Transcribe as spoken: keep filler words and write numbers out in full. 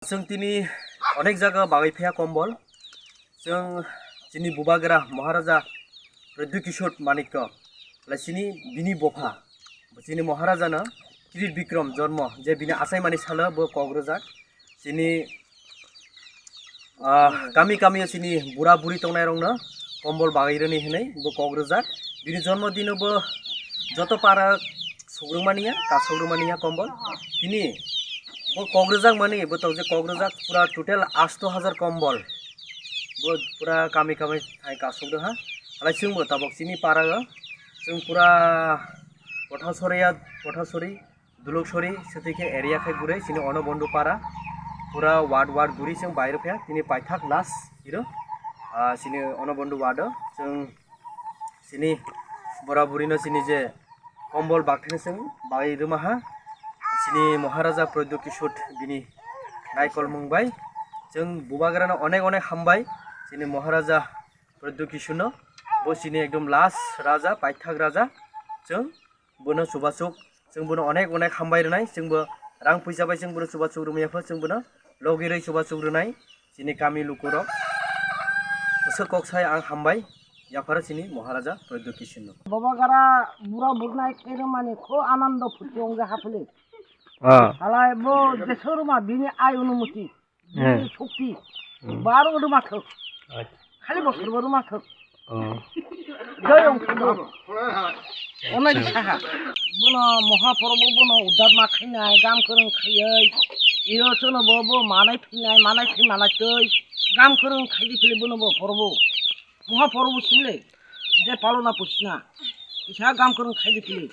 Chwng tini onek jaga bagwi phiya kombol. Chwng chini bubagra Maharaja Pradyut Kishore Manikya, lai chini bini bopha, chini Maharaja no Kirit Bikram Jormo, je bini achaimani salo bo kok rwjak. Chini, ah, kami kami o chini bura buri tongnai rokno kombol bagwi rwni hinwi bo kok rwjak. Bini jormo dino bo joto para sugrwmani ya, kasuk rwmani ya kombol. Tini bo kok rwjak mani, bo tong je kok rwjak pura total asto hajar kombol. Bo pura kami kami thai kasuk rwha. Alai chwng bo tabok chini para o chwng pura Pothasori ya, Pothasori, Duluksori, sotwi khe area khai guri chini Onobondu para pura ward ward guri chwng bai rwphaia. Tini paithak last hero, ah, chini Onobondu ward o chwng chini bura burino chini je kombol bakthani chwng bai rwmaha. Chini Maharaja Pradyut Kishore bini naikolmung bai chwng bubagrano onek onek hambai. Chini Maharaja Pradyut Kishore no bo chini ekdom last raja, paithak raja, chwng bono chubasuk, chwng bono onek onek hambai rwnai, chwngbo rang puisa bai chwng bono chubasuk rwmaya pho, chwng bono logi rwi chubasuk rwnai, chini kami lukurok. Bwswk kok sai ang hambai yapharo chini Maharaja Pradyut Kishore no. Bubagra bura burnai khe rwmani kho anando phuti ongja haphili. Ah. Halai bo jesorma bini ai onumoti. Hmm. Bini shokti. Hmm. Baro rwma thok. Acha. Khali bosor bo rwma thok. Oh. Jai ong thok. Onai saha. Bono Mahaprabhu bono uddar ma khainai, gam kwrwng khaiwi. Iro chono bo, bo manai phinai, manai phi manai twi. Gam kwrwng khaidi phili bono bo Prabhu. Mahaprabhu simle. Je palona pusna. Isa gam kwrwng khaidi phili.